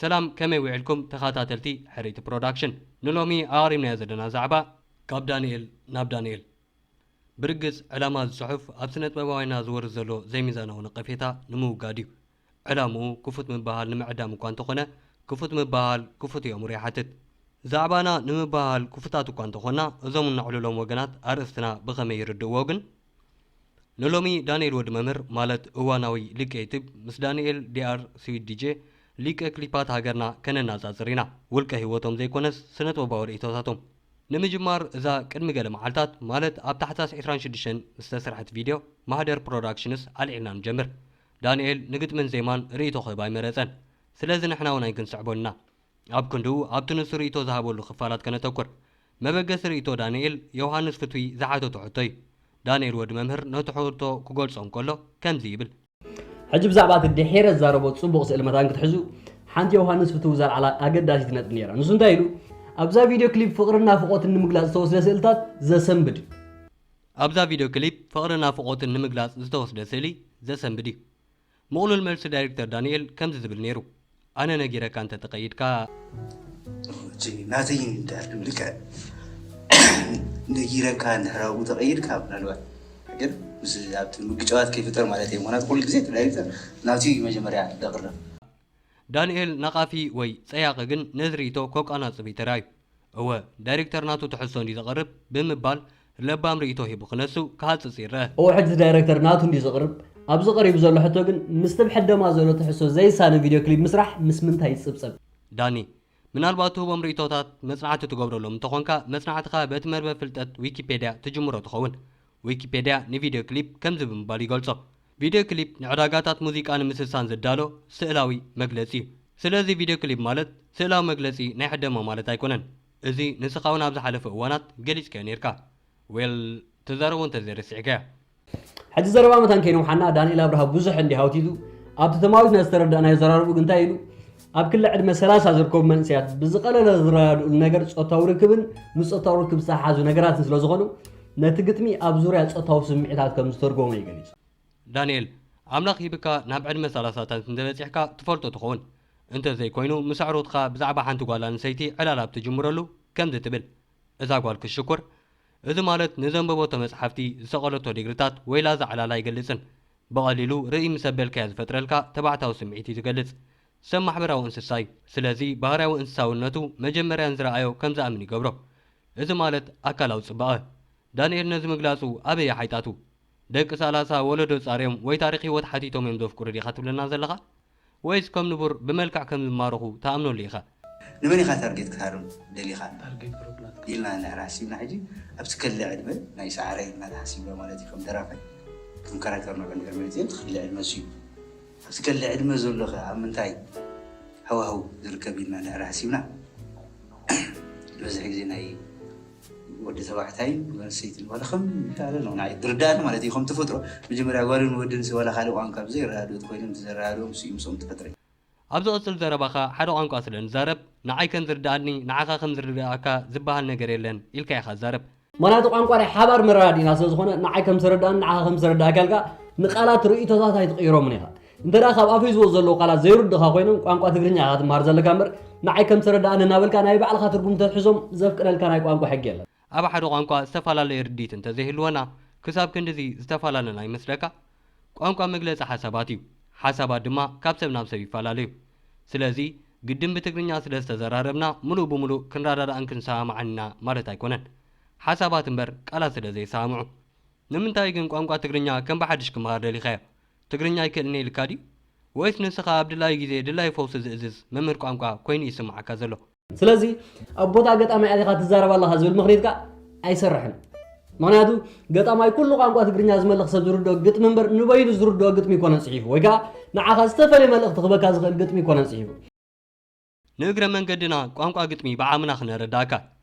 ሰላም፣ ከመይ ውዒልኩም ተኸታተልቲ ሕርይቲ ፕሮዳክሽን? ንሎሚ ኣቕሪብናዮ ዘለና ዛዕባ ካብ ዳንኤል ናብ ዳንኤል። ብርግጽ ዕላማ እዚ ጽሑፍ ኣብ ስነጥበባውያንና ዝወርድ ዘሎ ዘይሚዛናዊ ነቐፌታ ንምውጋድ እዩ። ዕላምኡ ክፉት ምብህሃል ንምዕዳም እኳ እንተኾነ፣ ክፉት ምብህሃል ክፉት የእምሮ ይሓትት። ዛዕባና ንምብህሃል ክፉታት እኳ እንተኾና፣ እዞም እነዕልሎም ወገናት ኣርእስትና ብኸመይ ይርድእዎ ግን? ንሎሚ ዳንኤል ወዲ መምህር፣ ማለት እዋናዊ ሊቀ ዩቱብ፣ ምስ ዳንኤል ዲ ኣር ስዊት ዲ ጄ፣ ሊቀ ክሊፓት ሃገርና ከነነጻጽር ኢና። ውልቀ ህይወቶም ዘይኮነስ ስነጥበባዊ ርእይቶታቶም። ንምጅማር፣ እዛ ቅድሚ ገለ መዓልታት፣ ማለት ኣብ ታሕሳስ ዕስራን ሽዱሽተን ዝተሰርሐት ቪድዮ፣ ማህደር ፕሮዳክሽንስ ኣልዒልና ንጀምር። ዳንኤል ንግጥምን ዜማን ርእይቶ ክህብ ኣይመረጸን። ስለዚ ንሕና እውን ኣይክንስዕቦን ኢና። ኣብ ክንድኡ ኣብቲ ንሱ ርእይቶ ዝሃበሉ ክፋላት ከነተኩር። መበገሲ ርእይቶ ዳንኤል፣ ዮሃንስ ፍትዊ ዝሓተቶ ሕቶ እዩ። ዳንኤል ወዲ መምህር ነቲ ሕቶ ክገልጾ እንከሎ ከምዚ ይብል። ሕጂ ብዛዕባ እቲ ድሒረ ዝዛረቦ ጽቡቕ ስእሊ መታን ክትሕዙ፣ ሓንቲ ዮሃንስ ፍትዊ ዘልዓላ ኣገዳሲት ነጥቢ ነይራ። ንሱ እንታይ ኢሉ? ኣብዛ ቪድዮ ክሊፕ ፍቕርን ናፍቖትን ንምግላጽ ዝተወስደ ስእልታት ዘሰንብድ እዩ። ኣብዛ ቪድዮ ክሊፕ ፍቕርን ናፍቖትን ንምግላጽ ዝተወስደ ስእሊ ዘሰንብድ እዩ። ምቕሉል መልሲ ዳይሬክተር ዳንኤል ከምዚ ዝብል ነይሩ። ኣነ ነጊረካ እንተ ተቐይድካ። እጂ ናተይ እንዳልም ልክዕ ነጊረካ እንድሕር ኣብኡ ተቐይድካ ምናልባት ግን ምስ ኣብቲ ምግጫዋት ከይፍጠር ማለት እዩ። ምክንያቱ ኩሉ ግዜ እቲ ዳይሬክተር ናቱ እዩ መጀመርያ ደቕርብ። ዳንኤል ነቓፊ ወይ ጸያቒ ግን ነዚ ርእይቶ ከቋናጽብ እዩ ተራእዩ። እወ፣ ዳይሬክተር ናቱ ትሕዝቶ እንድዩ ዘቕርብ ብምባል ለባም ርእይቶ ሂቡ ክነሱ ክሃጽጽ ይረአ። እወ ሕጂ እቲ ዳይሬክተር ናቱ እንድዩ ዘቕርብ፣ ኣብዚ ቀሪቡ ዘሎ ሕቶ ግን ምስቲ ብሕደማ ዘሎ ትሕዝቶ ዘይሳነ ቪድዮ ክሊፕ ምስራሕ ምስ ምንታይ ይጽብጸብ? ዳኒ፣ ምናልባት ትህቦም ርእይቶታት መጽናዕቲ ትገብረሎም እንተኾንካ፣ መጽናዕትኻ በቲ መርበብ ፍልጠት ዊኪፔድያ ትጅምሮ ትኸውን። ዊኪፔድያ ንቪድዮ ክሊፕ ከምዚ ብምባል ይገልጾ፣ ቪድዮ ክሊፕ ንዕዳጋታት ሙዚቃ ንምስሳን ዝዳሎ ስእላዊ መግለጺ እዩ። ስለዚ ቪድዮ ክሊፕ ማለት ስእላዊ መግለጺ ናይ ሕደማ ማለት ኣይኮነን። እዚ ንስኻ እውን ኣብ ዝሓለፈ እዋናት ገሊጽካዮ ነይርካ። ዌል፣ ትዛረቦ እንተዘይረሲዕካዮ። ሕጂ ዘረባ መታን ከይነውሓና ዳንኤል ኣብርሃ ብዙሕ እንዲ ሃውቲቱ ኣብቲ ተማዊትና ዝተረዳእናዮ ዘራርቡ ግን እንታይ ኢሉ ኣብ ክሊ ዕድመ ሰላሳ ዝርከቡ መንእሰያት ብዝቐለለ ዝረዳድኡሉ ነገር ጾታዊ ርክብን ምስ ጾታዊ ርክብ ዝተሓሓዙ ነገራትን ስለ ዝኾኑ ነቲ ግጥሚ ኣብ ዙርያ ጾታዊ ስምዒታት ከም ዝተርጎሞ እዩ ገሊጹ። ዳንኤል፣ ኣምላኽ ሂብካ ናብ ዕድመ ሰላሳታት እንተበጺሕካ ትፈልጦ ትኸውን። እንተዘይኮይኑ ምስ ኣዕሩኽትኻ ብዛዕባ ሓንቲ ጓል ኣንስተይቲ ዕላል ኣብ ትጅምረሉ ከምዚ ትብል፣ እዛ ጓል ክትሽኩር። እዚ ማለት ንዘንበበቶ መጽሓፍቲ፣ ዝሰቐለቶ ዲግሪታት ወይ ላዛ ዕላል ኣይገልጽን። ብቐሊሉ ርእይ ምስ ኣበልካዮ ዝፈጥረልካ ተባዕታዊ ስምዒት እዩ ዝገልጽ። ሰብ ማሕበራዊ እንስሳ እዩ። ስለዚ ባህርያዊ እንስሳውነቱ መጀመርያ ንዝረኣዮ ከም ዝኣምን ይገብሮ። እዚ ማለት ኣካላዊ ጽባቐ። ዳንኤል ነዚ ምግላጹ ኣበይ ሓይጣቱ? ደቂ ሰላሳ ወለዶ ጻርዮም ወይ ታሪኽ ህይወት ሓቲቶም እዮም ዘፍቅሩ ዲኻ ትብለና ዘለኻ? ወይስ ከም ንቡር ብመልክዕ ከም ዝማረኹ ትኣምነሉ ኢኻ? ንመን ኢኻ ታርጌት ክትሃርም ደሊኻ ታርጌት ግሩፕ ናትካ ኢልና እንድሕር ሓሲብና ሕጂ ኣብቲ ከሊ ዕድመ ናይ ሰዓረ ኢልና ተሓሲብና ማለት እዩ። ከም ደራፋይ ከም ካራክተር ንዕበ እንድሕር መሪፅዮ እቲ ከሊ ዕድመ እሱ እዩ። ኣብቲ ከሊ ዕድመ ዘሎ ከ ኣብ ምንታይ ሃዋህው ዝርከብ ኢልና እንድሕር ሓሲብና ዝበዝሕ ግዜ ናይ ወዲ ተባዕታይ ጓል ኣንስተይትን ዋላ ከም ይከኣለ ነው ናይ ዝርዳእኒ ማለት እዩ። ከም ተፈጥሮ መጀመርያ ጓልን ወድን ሲ ዋላ ካልእ ቋንቋ ብዘይረዳድኡ ኮይኖም እቲ ዘረዳድኦም እሱ እዩ ምስኦም ተፈጥረ። ኣብ ዝቕጽል ዘረባኻ ሓደ ቋንቋ ስለ ንዛረብ ንዓይ ከም ዝርድኣኒ ንዓኻ ከም ዝርድኣካ ዝበሃል ነገር የለን ኢልካ ኢኻ ትዛረብ። ምኽንያቱ ቋንቋ ናይ ሓባር መረዳድኢና ስለ ዝኾነ ንዓይ ከም ዝተረድኣኒ ንዓኻ ከም ዝተረድኣካ ኢልካ ንቃላት ርእይቶታት ኣይትቕይሮምን ኢኻ። እንተ ደኣ ካብ ኣፈይ ዝወፁ ዘለዉ ቃላት ዘይርዱኻ ኮይኖም ቋንቋ ትግርኛ ኢኻ ትመሃር ዘለካ እምበር ንዓይ ከም ዝተረድኣኒ እናበልካ ናይ ባዕልኻ ትርጉም ተትሕዞም ዘፍቅደልካ ናይ ቋንቋ ሕጊ የለን። ኣብ ሓደ ቋንቋ ዝተፈላለየ ርድኢት እንተዘይህልወና ክሳብ ክንድዚ ዝተፈላለና ይመስለካ? ቋንቋ መግለጺ ሓሳባት እዩ። ሓሳባት ድማ ካብ ሰብ ናብ ሰብ ይፈላለዩ። ስለዚ ግድን ብትግርኛ ስለ ዝተዘራረብና ምሉእ ብምሉእ ክንረዳዳእን ክንሰማማዕን ኢና ማለት ኣይኮነን። ሓሳባት እምበር ቃላት ስለ ዘየሰማምዑ። ንምንታይ ግን ቋንቋ ትግርኛ ከም ብሓድሽ ክመሃር ደሊኻዮ? ትግርኛ ኣይክእልን እየ ኢልካ ድዩ? ወይስ ንስኻ ኣብ ድላዩ ግዜ ድላዩ ፈውሲ ዝእዝዝ መምህር ቋንቋ ኮይኑ እዩ ዝስምዓካ ዘሎ? ስለዚ ኣብ ቦታ ገጣማይ ኣቲኻ ትዛረብ ኣለኻ ዝብል ምኽኒትካ ኣይሰርሕን። ምኽንያቱ ገጣማይ ኩሉ ቋንቋ ትግርኛ ዝመልኽ ሰብ ዝርድኦ ግጥሚ እምበር ንበይኑ ዝርድኦ ግጥሚ ኣይኮነን ጽሒፉ ወይ ከኣ ንዓኻ ዝተፈልየ መልእኽቲ ክህበካ ዝኽእል ግጥሚ ኣይኮነን ጽሒፉ። ንእግረ መንገድና ቋንቋ ግጥሚ ብዓቕምና ክነረድኣካ።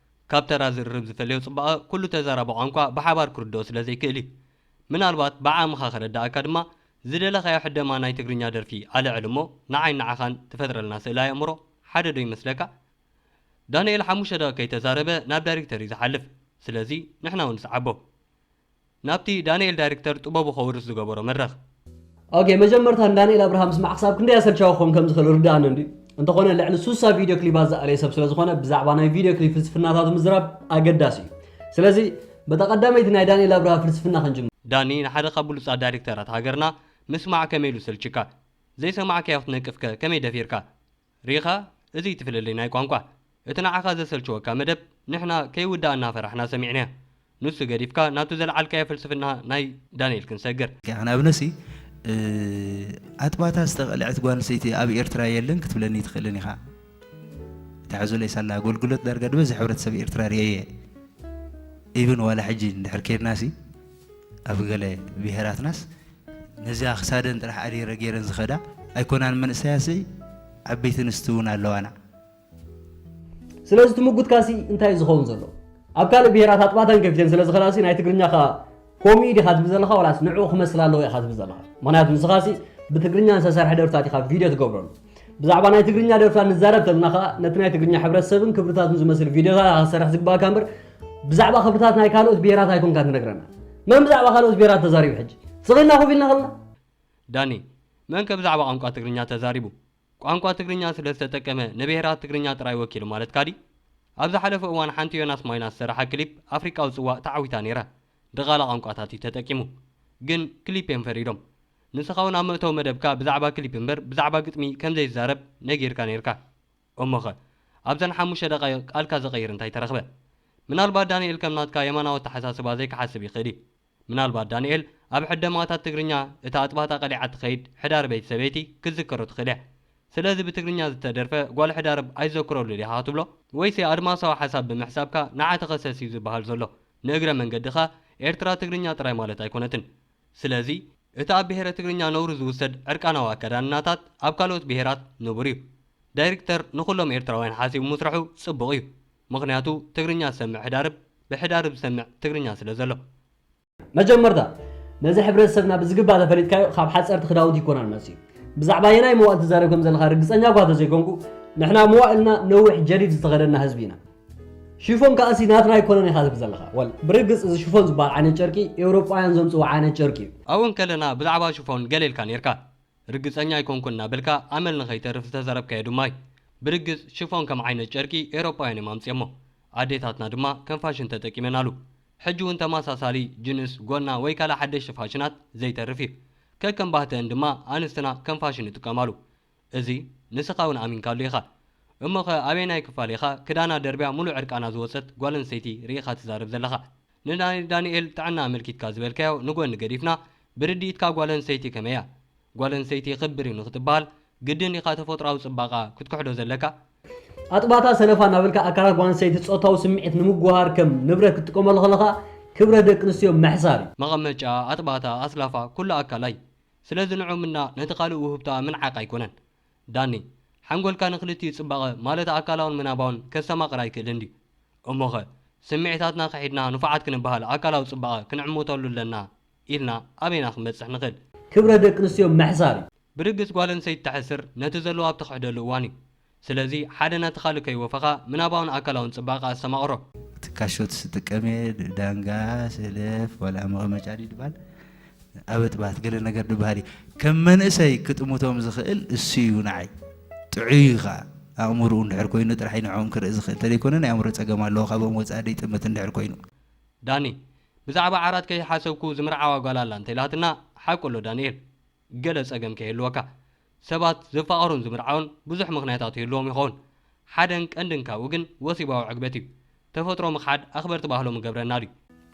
ካብ ተራ ዝርርብ ዝፈልዮ ጽባቐ ኩሉ ተዛራቢ ቋንቋ ብሓባር ክርድኦ ስለ ዘይክእል እዩ። ምናልባት ብዓቕምኻ ከረድኣካ ድማ ዝደለኻዮ ሕደማ ናይ ትግርኛ ደርፊ ኣልዕል እሞ ንዓይን ንዓኻን ትፈጥረልና ስእለ ኣእምሮ ሓደ ዶ ይመስለካ? ዳንኤል ሓሙሽተ ደቒቕ ከይተዛረበ ናብ ዳይሬክተር እዩ ዝሓልፍ። ስለዚ ንሕና እውን ንስዓቦ። ናብቲ ዳንኤል ዳይሬክተር ጥበቡ ከውርስ ዝገበሮ መድረኽ። ኦኬ መጀመርታ ንዳንኤል ኣብርሃ ምስማዕ ክሳብ ክንደይ ኣሰልቻዊ ክኸውን ከም ዝኽእል ርድኣኒ እንድዩ። እንተኾነ ልዕሊ ሱሳ ቪድዮ ክሊባት ዝኣለየ ሰብ ስለ ዝኾነ ብዛዕባ ናይ ቪድዮ ክሊፕ ፍልስፍናታቱ ምዝራብ ኣገዳሲ እዩ። ስለዚ በታ ቀዳመይቲ ናይ ዳንኤል ኣብርሃ ፍልስፍና ክንጅምር። ዳኒ ንሓደ ካብ ብሉጻት ዳይሬክተራት ሃገርና ምስማዕ ከመይ ኢሉ ሰልችካ? ዘይሰማዕካዮ ክትነቅፍከ ከመይ ደፊርካ? ሪኢኻ? እዚ ትፍልልይ ናይ ቋንቋ። እቲ ንዓኻ ዘሰልችወካ መደብ ንሕና ከይውዳእ እናፈራሕና ሰሚዕናዮ። ንሱ ገዲፍካ ናብቲ ዘልዓልካዮ ፍልስፍና ናይ ዳንኤል ክንሰግር። ንኣብነሲ ኣጥባታ ዝተቐልዐት ጓል ኣንስተይቲ ኣብ ኤርትራ የለን ክትብለኒ ትኽእልን ኢኻ። ተሓዞለይ ሳላ ኣገልግሎት ዳርጋ ዝበዝሕ ሕብረተሰብ ኤርትራ ርእየ። ኢብን ዋላ ሕጂ እንድሕር ኬድናሲ ኣብ ገለ ብሄራትናስ ነዚኣ ክሳደን ጥራሕ ኣዲረ ገይረን ዝኸዳ ኣይኮናን መንእሰያሲ ዓበይቲ ኣንስቲ እውን ኣለዋና። ስለዚ ትምጉትካሲ እንታይ እዩ ዝኸውን ዘሎ? ኣብ ካልእ ብሄራት ኣጥባተን ከፊተን ስለ ዝኸዳሲ ናይ ትግርኛኻ ኮሜዲ ኢኻ ትብል ዘለኻ ዋላስ ንዕኡ ክመስል ኣለዎ ኢኻ ትብል ዘለኻ? ምኽንያቱ ንስኻሲ ብትግርኛ ዝተሰርሐ ደርፍታት ኢኻ ቪድዮ ትገብረሉ። ብዛዕባ ናይ ትግርኛ ደርፍታት ንዛረብ ተልና ኸኣ ነቲ ናይ ትግርኛ ሕብረተሰብን ክብርታቱን ዝመስል ቪድዮታት ኢኻ ክትሰርሕ ዝግባእካ እምበር ብዛዕባ ክብርታት ናይ ካልኦት ብሄራት ኣይኮንካ ትነግረና። መን ብዛዕባ ካልኦት ብሄራት ተዛሪቡ ሕጂ? ስቕ ኢልና ኮፍ ኢልና ከለና? ዳኒ፣ መንከ ብዛዕባ ቋንቋ ትግርኛ ተዛሪቡ? ቋንቋ ትግርኛ ስለ ዝተጠቀመ ንብሄራት ትግርኛ ጥራይ ወኪሉ ማለትካ ድዩ? ኣብ ዝሓለፈ እዋን ሓንቲ ዮናስ ማይናስ ዝሰርሓ ክሊፕ ኣፍሪቃዊ ጽዋእ ተዓዊታ ነይራ። ድቓላ ቋንቋታት እዩ ተጠቂሙ። ግን ክሊፕ እዮም ፈሪዶም። ንስኻ እውን ኣብ መእተዊ መደብካ ብዛዕባ ክሊፕ እምበር ብዛዕባ ግጥሚ ከም ዘይዛረብ ነጊርካ ነይርካ። እሞኸ ኣብዘን ሓሙሽተ ደቓይቕ ቃልካ ዝቐይር እንታይ ተረኽበ? ምናልባት ዳንኤል ከም ናትካ የማናዊ ኣተሓሳስባ ዘይክሓስብ ይኽእል እዩ። ምናልባት ዳንኤል ኣብ ሕደማታት ትግርኛ እታ ኣጥባታ ቀሊዓ ትኸይድ ሕዳርበይቲ ሰበይቲ ክትዝከሮ ትኽእል እያ። ስለዚ ብትግርኛ ዝተደርፈ ጓል ሕዳርብ ኣይዘክረሉ ዲኻ ክትብሎ? ወይሲ ኣድማሳዊ ሓሳብ ብምሕሳብካ ንዓ ተኸሰስ እዩ ዝበሃል ዘሎ? ንእግረ መንገድኻ ኤርትራ ትግርኛ ጥራይ ማለት ኣይኮነትን። ስለዚ እቲ ኣብ ብሄረ ትግርኛ ነውሪ ዝውሰድ ዕርቃናዊ ኣከዳድናታት ኣብ ካልኦት ብሄራት ንቡር እዩ። ዳይሬክተር ንኹሎም ኤርትራውያን ሓሲቡ ምስርሑ ጽቡቕ እዩ። ምኽንያቱ ትግርኛ ዝሰምዕ ሕዳርብ ብሕዳርብ ዝሰምዕ ትግርኛ ስለ ዘሎ። መጀመርታ ነዚ ሕብረተሰብና ብዝግባእ ተፈሊጥካዮ ካብ ሓጸርቲ ክዳውንቲ ይኮናል መጽዩ። ብዛዕባ የናይ መዋእል ትዛረብ ከም ዘለኻ ርግጸኛ እኳ ተዘይኮንኩ ንሕና መዋእልና ነዊሕ ጀዲድ ዝተኸደና ህዝቢ ኢና። ሽፎን ከኣሲ ናትና ኣይኮነን ኢኻ ትብል ዘለኻ። ወል ብርግጽ እዚ ሽፎን ዝበሃል ዓይነት ጨርቂ ኤውሮጳውያን ዘምጽዎ ዓይነት ጨርቂ እዩ። ኣብኡ እንከለና ብዛዕባ ሽፎን ገለ ኢልካ ኔርካ። ርግጸኛ ኣይኮንኩን እናበልካ ኣመል ንኸይተርፍ ዝተዛረብካዮ ድማ እዩ። ብርግጽ ሽፎን ከም ዓይነት ጨርቂ ኤውሮጳውያን እዮም ኣምጺኦሞ። ኣዴታትና ድማ ከም ፋሽን ተጠቂመናሉ። ሕጂ እውን ተመሳሳሊ ጅንስ፣ ጎና ወይ ካልእ ሓደሽቲ ፋሽናት ዘይተርፍ እዩ። ከከም ባህተን ድማ ኣንስትና ከም ፋሽን ይጥቀማሉ። እዚ ንስኻ እውን ኣሚንካሉ ኢኻ። እሞኸ ኣበየናይ ክፋል ኢኻ ክዳና ደርብያ ሙሉእ ዕርቃና ዝወጸት ጓል ኣንስተይቲ ርኢኻ ትዛረብ ዘለኻ? ንዳኒ-፣ ዳንኤል ጥዕና ኣመልኪትካ ዝበልካዮ ንጎኒ ገዲፍና፣ ብርድኢትካ ጓል ኣንስተይቲ ከመይ እያ? ጓል ኣንስተይቲ ክብር እዩ ንክትበሃል ግድን ኢኻ ተፈጥሮኣዊ ጽባቐኣ ክትክሕዶ ዘለካ? ኣጥባታ ሰለፋ እናበልካ ኣካላት ጓል ኣንስተይቲ ጾታዊ ስምዒት ንምጉሃር ከም ንብረት ክትጥቀመሉ ከለኻ ክብረት ደቂ ኣንስትዮ ምሕሳር እዩ። መቐመጫ፣ ኣጥባታ፣ ኣስላፋ፣ ኩሉ ኣካላ እዩ። ስለዚ ንዑ ምና ነቲ ካልእ ውህብቶኣ ምንዓቕ ኣይኮነን። ዳኒ፣ ሓንጎልካ ንክልቲኡ ጽባቐ ማለት ኣካላውን ምናባውን ከስተማቕር ኣይክእልን ድዩ? እሞኸ ስምዒታትና ክሒድና ንፉዓት ክንበሃል ኣካላዊ ጽባቐ ክንዕምተሉ ኣለና ኢልና ኣበይና ክንበጽሕ ንኽእል? ክብረት ደቂ ኣንስትዮ ምሕሳር እዩ። ብርግጽ ጓል ኣንስተይቲ ተሕስር ነቲ ዘለዋ ኣብ ትኽሕደሉ እዋን እዩ። ስለዚ ሓደ ነቲ ካልእ ከይወፈኻ ምናባውን ኣካላውን ጽባቐ ኣስተማቕሮ። እቲ ካሾት ዝጥቀም እየ፣ ዳንጋ፣ ሰለፍ፣ ዋላ መቐመጫ ድዩ ድባል፣ ኣብ ኣጥባት ገለ ነገር ድበሃል እዩ። ከም መንእሰይ ክጥምቶም ዝኽእል እሱ እዩ ንዓይ። ጥዑይ እዩ ኸዓ። ኣእምሮኡ እንድሕር ኮይኑ ጥራሕ እዩ ንዕኦም ክርኢ ዝኽእል። እንተደይኮነ ናይ ኣእምሮ ጸገም ኣለዎ፣ ካብኦም ወጻኢ ደይጥምት እንድሕር ኮይኑ። ዳኒ፣ ብዛዕባ ዓራት ከይሓሰብኩ ዝምርዓዋ ጓል ኣላ እንተኢላትና፣ ሓቁ ኣሎ ዳንኤል። ገለ ጸገም ከይህልወካ። ሰባት ዝፋቐሩን ዝምርዓውን ብዙሕ ምኽንያታት ይህልዎም ይኸውን። ሓደን ቀንድን ካብኡ ግን ወሲባዊ ዕግበት እዩ። ተፈጥሮ ምኽሓድ ኣኽበርቲ ባህሎም ይገብረና ድዩ?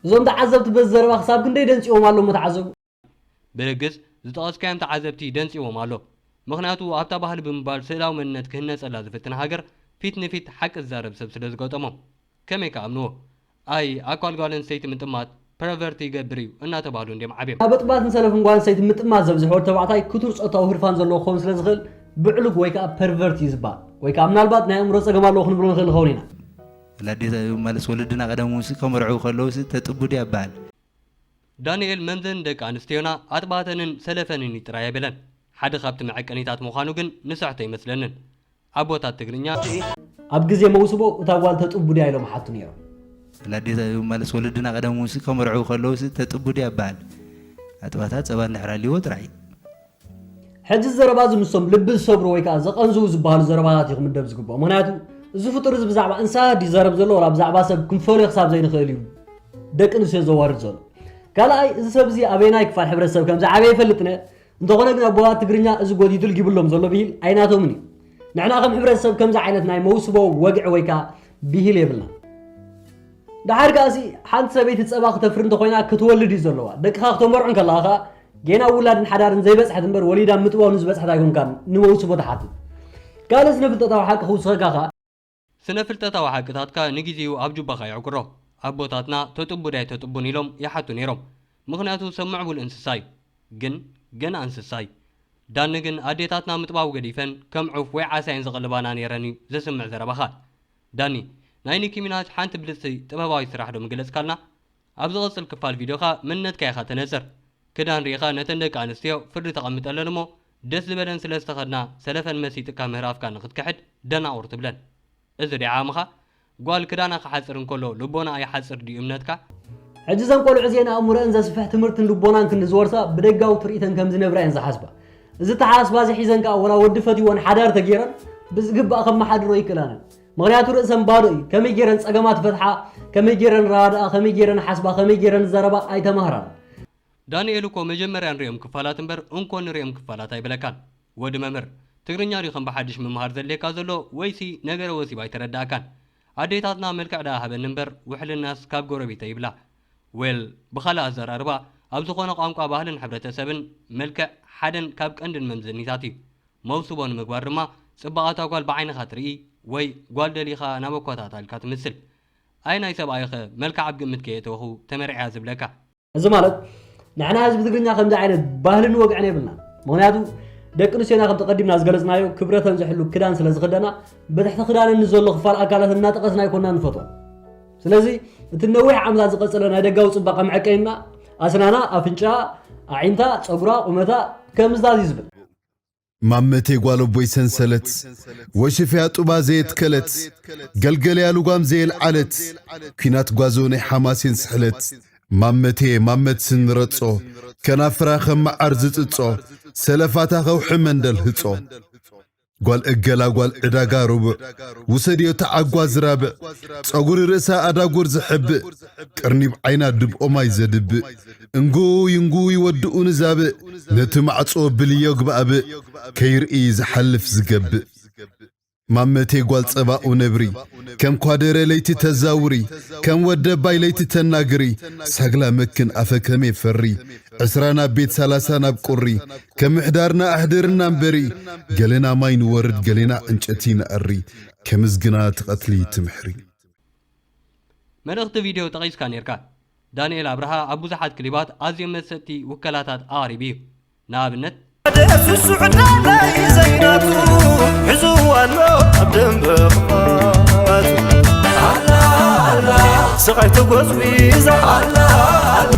እዞም ተዓዘብቲ በዚ ዘረባ ክሳብ ክንደይ ደንጺዎም ኣለዉ እሞ ተዓዘቡ። ብርግጽ ዝጠቐስካዮም ተዓዘብቲ ደንጺዎም ኣሎ። ምኽንያቱ ኣብታ ባህሊ ብምባል ስእላዊ መንነት ክህነጸላ ዝፍትን ሃገር ፊት ንፊት ሓቂ ዝዛረብ ሰብ ስለ ዝገጠሞም። ከመይ ክኣምንዎ? ኣይ ኣኳል ጓል ኣንስተይቲ ምጥማት ፐርቨርት ይገብር እዩ እናተባህሉ እንድዮም ዓብዮም። ኣብ ኣጥባትን ሰለፍን ጓል ኣንስተይቲ ምጥማት ዘብዝሕ ወዲ ተባዕታይ ክቱር ጾታዊ ህርፋን ዘለዎ ክኸውን ስለ ዝኽእል ብዕሉግ ወይ ከኣ ፐርቨርት እዩ ዝበሃል። ወይ ከኣ ምናልባት ናይ ኣእምሮ ጸገም ኣለዎ ክንብሎ ንኽእል ንኸውን ኢና። ወላዲት ማለት ወለድና ቀደም እውን ሲ ከመርዕዉ ከለዉ ሲ ተጥቡ ድያ ይበሃል። ዳንኤል መምዘኒ ደቂ ኣንስትዮና ኣጥባተንን ሰለፈንን እዩ ጥራይ ኣይበለን። ሓደ ካብቲ መዐቀኒታት ምዃኑ ግን ንስሕቶ ኣይመስለንን። ኣቦታት ትግርኛ። ኣብ ግዜ መውስቦ እታ ጓል ተጥቡ ድያ ኢሎም ሓቱ ነይሮም። ወላዲት ማለት ወለድና ቀደም እውን ሲ ከመርዕዉ ከለዉ ሲ ተጥቡ ድያ ይበሃል። ኣጥባታ ጸባ እንድሕር ኣልይዎ ጥራይ። ሕጂ እዚ ዘረባ እዚ ምስቶም ልቢ ዝሰብሩ ወይ ከዓ ዘቐንዝዉ ዝበሃሉ ዘረባታት እዩ ክምደብ ዝግብኦ። ምኽንያቱ እዚ ፍጡር እዚ ብዛዕባ እንስሳት ድዩ ዝዛረብ ዘሎ፣ ዋላ ብዛዕባ ሰብ ክንፈልዮ ክሳብ ዘይንኽእል እዩ ደቂ ኣንስትዮ ዘዋርድ ዘሎ። ካልኣይ፣ እዚ ሰብ እዚ ኣበየናይ ክፋል ሕብረተሰብ ከም ዝዓበየ ይፈልጥን እየ። እንተኾነ ግን ኣቦታት ትግርኛ እዚ ጎቲቱ ልጊብሎም ዘሎ ብሂል ኣይናቶምን እዩ። ንሕና ከም ሕብረተሰብ ከምዚ ዓይነት ናይ መውስቦ ወግዒ ወይ ከዓ ብሂል የብልና። ደሓር ከኣሲ ሓንቲ ሰበይቲ ጸባ ክተፍሪ እንተኾይና ክትወልድ እዩ ዘለዋ። ደቅኻ ክተመርዑ እንከለኻ ከኣ ጌና ውላድን ሓዳርን ዘይበጽሐት እምበር ወሊዳ ምጥባው ንዝበጽሐት ኣይኮንካን ንመውስቦ ትሓትት። ካልእ ስነ ፍልጠታዊ ሓቂ ክውስኸካ ከኣ። ስነ ፍልጠታዊ ሓቅታትካ ንግዜኡ ኣብ ጁባኻ የዕቁሮ። ኣቦታትና ተጥቡ ዳይ ተጥቡን ኢሎም ይሓቱ ነይሮም። ምኽንያቱ ሰብ ምዕቡል እንስሳ እዩ። ግን ገና እንስሳ እዩ። ዳኒ ግን ኣዴታትና ምጥባው ገዲፈን ከም ዑፍ ወይ ዓሳ እየን ዝቕልባና ነይረን እዩ ዘስምዕ ዘረባኻ። ዳኒ፣ ናይ ኒኪ ሚናጅ ሓንቲ ብልጽቲ ጥበባዊት ስራሕ ዶ ምገለጽካልና? ኣብ ዝቕጽል ክፋል ቪድዮኻ መንነትካ ኢኻ ተነጽር። ክዳን ርኢኻ ነተን ደቂ ኣንስትዮ ፍርዲ ተቐምጠለን እሞ ደስ ዝበለን ስለ ዝተኸድና ሰለፈን መሲጥካ ምህራፍካ ንኽትክሕድ ደናቑር ትብለን። እዚ ዲኣ ዓቕምኻ? ጓል ክዳና ክሓጽር እንከሎ ልቦናኣ ይሓጽር ድዩ እምነትካ? ሕጂ እዘን ቆልዑ እዚኤን ኣእምሮአን ዘስፍሕ ትምህርትን ልቦናን ክንዲ ዝወርሳ ብደጋዊ ትርኢተን ከም ዝነብራ እየን ዝሓስባ። እዚ ተሓሳስባ እዚ ሒዘን ከኣ ወላ ወዲ ፈትይወን ሓዳር ተገይረን ብዝግባእ ከመሓድሮ ይክእላን እየን። ምኽንያቱ ርእሰን ባዶ እዩ። ከመይ ገይረን ጸገማት ይፈትሓ፣ ከመይ ገይረን ይረዳድኣ፣ ከመይ ገይረን ይሓስባ፣ ከመይ ገይረን ይዛረባ ኣይተማህራን። ዳንኤል እኮ መጀመርያ ንሪኦም ክፋላት እምበር እንኮ ንሪኦም ክፋላት ኣይበለካን። ወዲ መምህር፣ ትግርኛ ድዩ ከም ብሓድሽ ምምሃር ዘድልየካ ዘሎ ወይሲ ነገረ ወሲብ ኣይተረዳእካን? ኣዴታትና መልክዕ ደኣ ሃበኒ እምበር ውሕልናስ ካብ ጎረቤተይ ይብላ። ዌል፣ ብኻልእ ኣዘራርባ ኣብ ዝኾነ ቋንቋ ባህልን ሕብረተሰብን መልክዕ ሓደን ካብ ቀንድን መምዘኒታት እዩ። መውስቦ ንምግባር ድማ ጽባቐ እታ ጓል ብዓይንኻ ትርኢ ወይ ጓል ደሊኻ ናብ ኣኳታታ ኢልካ ትምስል። ኣየናይ ሰብኣይኸ መልክዕ ኣብ ግምት ከየእተወኹ ተመርዕያ ዝብለካ? እዚ ማለት ንሕና ህዝቢ ትግርኛ ከምዚ ዓይነት ባህልን ወግዕን የብልና። ምኽንያቱ ደቂ ኣንስትዮና ከምቲ ቀዲምና ዝገለጽናዮ ክብረተን ዝሕሉ ክዳን ስለ ዝኽደና ብትሕቲ ክዳነን ንዘሎ ክፋል ኣካላተን እናጠቐስና ኣይኮንና ንፈትወን። ስለዚ እቲ ነዊሕ ዓመታት ዝቐጸለ ናይ ደጋዊ ጽባቐ መዐቀኒና ኣስናና፣ ኣፍንጫ፣ ኣዒንታ፣ ጸጉራ፣ ቁመታ ከምዝታት እዩ ዝብል። ማመቴ ጓል ኣቦይ ሰንሰለት ወሽፍያ ጡባ ዘየትከለት ገልገልያ ልጓም ዘየልዓለት ኲናት ጓዞ ናይ ሓማሴን ስሕለት ማመቴ ማመት ስንረጾ ከናፍራ ከም መዓር ዝጽጾ ሰለፋታ ከውሒ መንደል ህጾ ጓል እገላ ጓል ዕዳጋ ርቡዕ ውሰድዮ ተዓጓ ዝራብዕ ጸጉሪ ርእሳ ኣዳጉር ዝሕብእ ቅርኒብ ዓይና ድብኦማይ ዘድብእ እንጉይ እንጉይ ወድኡ ንዛብእ ነቲ ማዕጾ ብልዮ ግባእብእ ከይርኢ ዝሓልፍ ዝገብእ ማመቴ ጓል ጸባኡ ነብሪ ከም ኳደረ ለይቲ ተዛውሪ ከም ወደባይ ለይቲ ተናግሪ ሳግላ መክን ኣፈ ከመይ ፈሪ ዕስራ ናብ ቤት ሰላሳ ናብ ቁሪ ከምሕዳርና ኣሕድርና እምበሪ ገለና ማይ ንወርድ ገሌና ዕንጨቲ ንኣሪ ከምዝግና ትቐትሊ ትምሕሪ። መልእኽቲ ቪድዮ ጠቒስካ ኔርካ። ዳንኤል ኣብርሃ ኣብ ብዙሓት ክሊባት ኣዝዮም መሰጥቲ ውከላታት ኣቕሪቡ እዩ። ንኣብነት። ሓደ ስሱዕ ዳላይ ዘይናቱ ሒዝዋ ኣሎ ኣብ ደንበ ክፋቱ ኣላ ኣላ ስቓይ ተጎዝጒዛ ኣላ ኣላ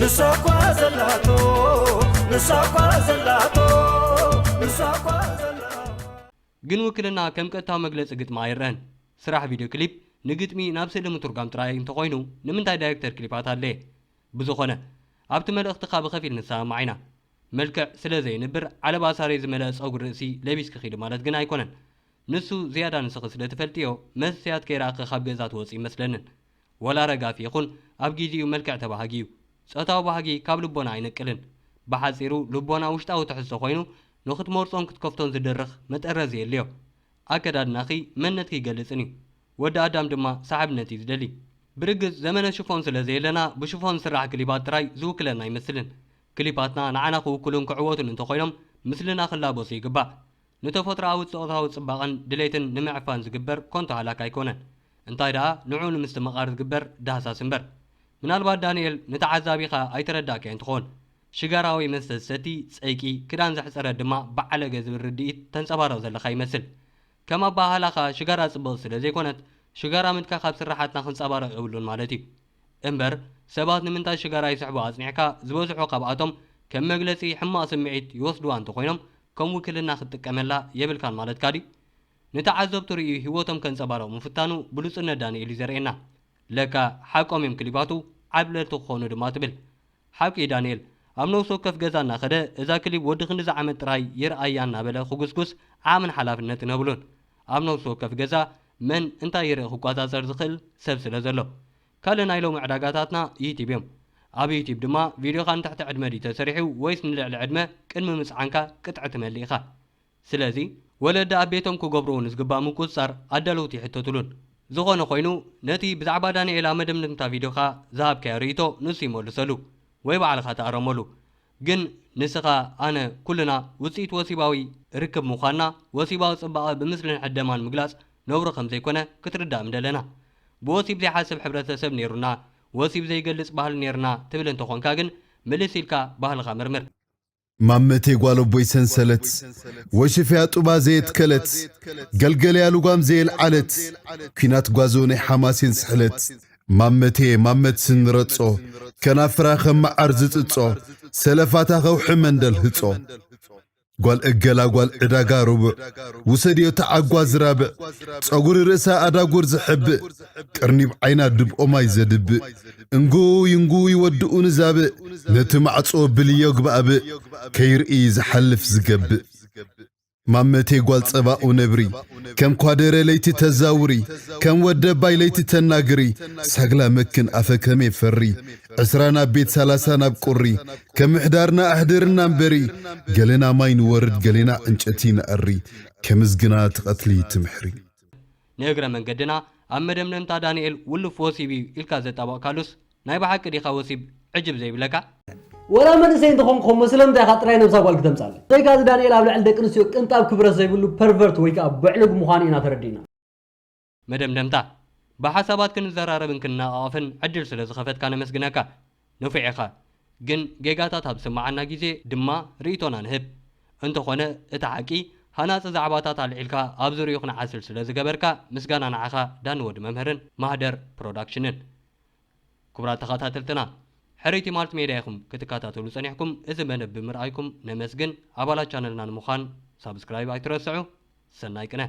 ንሳ እኳ ዘላቶ ንሳ እኳ ዘላቶ ንሳ እኳ ዘላቶ ግን ውክልና ከም ቀጥታዊ መግለጺ ግጥሚ ኣይረኣን። ስራሕ ቪድዮ ክሊፕ ንግጥሚ ናብ ስእሊ ምትርጓም ጥራይ እንተኾይኑ ንምንታይ ዳይሬክተር ክሊፓት ኣድለየ? ብዝኾነ ኣብቲ መልእኽትኻ ብኸፊል ንሰማማዕ ኢና። መልክዕ ስለ ዘየንብር ዓለባ ሳሬ ዝመልአ ጸጉሪ ርእሲ ለቢስኪ ኺዲ ማለት ግን ኣይኮነን። ንሱ ዝያዳ ንስኺ ስለ ትፈልጥዮ መስትያት ከይረኣኺ ካብ ገዛ ትወጺ ይመስለንን። ወላ ረጋፊ ይኹን ኣብ ጊዜኡ መልክዕ ተባሃጊ እዩ። ጾታዊ ባህጊ ካብ ልቦና ኣይነቅልን። ብሓጺሩ ልቦና ውሽጣዊ ትሕዝቶ ኮይኑ ንኽትመርጾን ክትከፍቶን ዝድርኽ መጠረዚ የድልዮ። ኣከዳድናኺ መንነትኪ ይገልጽን እዩ። ወዲ ኣዳም ድማ ሰሓብነት እዩ ዝደሊ። ብርግጽ ዘመነ ሽፎን ስለ ዘየለና ብሽፎን ዝስራሕ ክሊባት ጥራይ ዝውክለና ኣይመስልን። ክሊፓትና ንዓና ክውክሉን ክዕወቱን እንተኾይኖም ምስልና ክላበሱ ይግባእ። ንተፈጥሮኣዊ ጾታዊ ጽባቐን ድሌትን ንምዕፋን ዝግበር ኮንቶ ሃላክ ኣይኮነን። እንታይ ደኣ ንዕኡ ንምስትምቓር ዝግበር ዳህሳስ እምበር። ምናልባት ዳንኤል ንተዓዛቢኻ ኣይተረዳእካዮን ትኾን። ሽጋራዊ መስተ ዝሰቲ ጸይቂ፣ ክዳን ዘሕጸረ ድማ በዓለገ ዝብል ርድኢት ተንጸባርቕ ዘለኻ ይመስል። ከም ኣበሃህላኻ ሽጋራ ጽብቕቲ ስለ ዘይኮነት ሽጋራ ምትካኽ ኣብ ስርሓትና ክንጸባረቕ የብሉን ማለት እዩ። እምበር ሰባት ንምንታይ ሽጋራ ይስሕቡ ኣጽኒዕካ ዝበዝሑ ካብኣቶም ከም መግለጺ ሕማቕ ስምዒት ይወስድዋ እንተኾይኖም ከም ውክልና ክትጥቀመላ የብልካን ማለትካ ድዩ? ንተዓዘብቱ ርእዩ ህይወቶም ከንጸባርቕ ምፍታኑ ብሉጽነት ዳንኤል እዩ ዘርእየና። ለካ ሓቆም እዮም ክሊባቱ ዓብለልቲ ክኾኑ ድማ ትብል። ሓቂ እዩ ዳንኤል፣ ኣብ ነፍሲ ወከፍ ገዛ እናኸደ እዛ ክሊብ ወዲ ክንድዚ ዓመት ጥራይ ይርኣያ እናበለ ክጉስጉስ ዓቕምን ሓላፍነትን የብሉን። ኣብ ነፍሲ ወከፍ ገዛ መን እንታይ ይርኢ ክቆጻጸር ዝኽእል ሰብ ስለ ዘሎ። ካልእ ናይ ሎሚ ዕዳጋታትና ዩቲብ እዮም። ኣብ ዩቲብ ድማ ቪድዮኻ ንትሕቲ ዕድመ ድዩ ተሰሪሑ ወይስ ንልዕሊ ዕድመ ቅድሚ ምጽዓንካ ቅጥዒ ትመልእ ኢኻ። ስለዚ ወለዲ ኣብ ቤቶም ክገብርዎ ንዝግባእ ምቁጽጻር ኣዳለውቲ ይሕተቱሉን። ዝኾነ ኮይኑ ነቲ ብዛዕባ ዳንኤል ኣብ መደምደምታ ቪድዮኻ ዝሃብካዮ ርእይቶ ንሱ ይመልሰሉ ወይ ባዕልኻ ተኣረመሉ። ግን ንስኻ፣ ኣነ፣ ኩልና ውጽኢት ወሲባዊ ርክብ ምዃንና፣ ወሲባዊ ጽባቐ ብምስልን ሕደማን ምግላጽ ነውሪ ከም ዘይኮነ ክትርዳእ ምደለና። ብወሲብ ዘይሓስብ ሕብረተሰብ ነይሩና፣ ወሲብ ዘይገልጽ ባህሊ ነይርና ትብል እንተኾንካ ግን ምልስ ኢልካ ባህልኻ መርምር። ማመቴ ጓል ኣቦይ ሰንሰለት ወሽፍያ ጡባ ዘየትከለት ገልገልያ ልጓም ዘየልዓለት ኲናት ጓዞ ናይ ሓማሴን ስሕለት ማመቴ ማመት ስንረጾ ከናፍራ ከም መዓር ዝጽጾ ሰለፋታ ከውሒ መንደል ህጾ ጓል እገላ ጓል ዕዳጋ ርቡዕ ውሰድዮ ተዓጓ ዝራብዕ ጸጉሪ ርእሳ ኣዳጉር ዝሕብእ ቅርኒብ ዓይና ድብኦ ማይ ዘድብእ እንጉይ እንጉይ ወድኡ ንዛብእ ነቲ ማዕጾ ብልዮ ግባእብእ ከይርኢ ዝሓልፍ ዝገብእ ማመቴ ጓል ጸባኡ ነብሪ ከም ኳደረ ለይቲ ተዛውሪ ከም ወደባይ ለይቲ ተናግሪ ሳግላ መክን ኣፈ ከመይ ፈሪ ዕስራ ናብ ቤት ሰላሳ ናብ ቁሪ ከም ምሕዳርና ኣሕድርና እምበሪ ገለና ማይ ንወርድ ገለና ዕንጨቲ ንኣሪ ከምዝግና ትቐትሊ ትምሕሪ ንእግረ መንገድና ኣብ መደምደምታ ዳንኤል ውሉፍ ወሲብ እዩ ኢልካ ዘጣበቕካሉስ ናይ ብሓቂ ዲኻ ወሲብ ዕጅብ ዘይብለካ? ወላ መንእሰይ እንተኾንኩ ኸሞ ስለምንታይ ኢኻ ጥራይ ነብሳ ጓል ክተምጻለይ? ብዘይካዚ ዳንኤል ኣብ ልዕሊ ደቂ ኣንስትዮ ቅንጣብ ክብረት ዘይብሉ ፐርቨርት ወይ ከኣ በዕሉግ ምዃኑ ኢና ተረዲእና። መደምደምታ፣ ብሓሳባት ክንዘራረብን ክንነቓቐፍን ዕድል ስለ ዝኸፈትካ ነመስግነካ። ንፉዕ ኢኻ። ግን ጌጋታት ኣብ ዝስምዓና ግዜ ድማ ርእይቶና ንህብ። እንተኾነ እቲ ሓቂ፣ ሃናጺ ዛዕባታት ኣልዒልካ ኣብ ዙርይኡ ክንዓስል ስለ ዝገበርካ ምስጋና ንዓኻ ዳኒ ወዲ መምህርን ማህደር ፕሮዳክሽንን። ክቡራት ተኸታተልትና፣ ሕርይቲ ማልቲ ሜድያ ኢኹም ክትከታተሉ ጸኒሕኩም። እዚ መደብ ብምርኣይኩም ነመስግን። ኣባላት ቻነልና ንምዃን ሳብስክራይብ ኣይትረስዑ። ሰናይ ቅነ።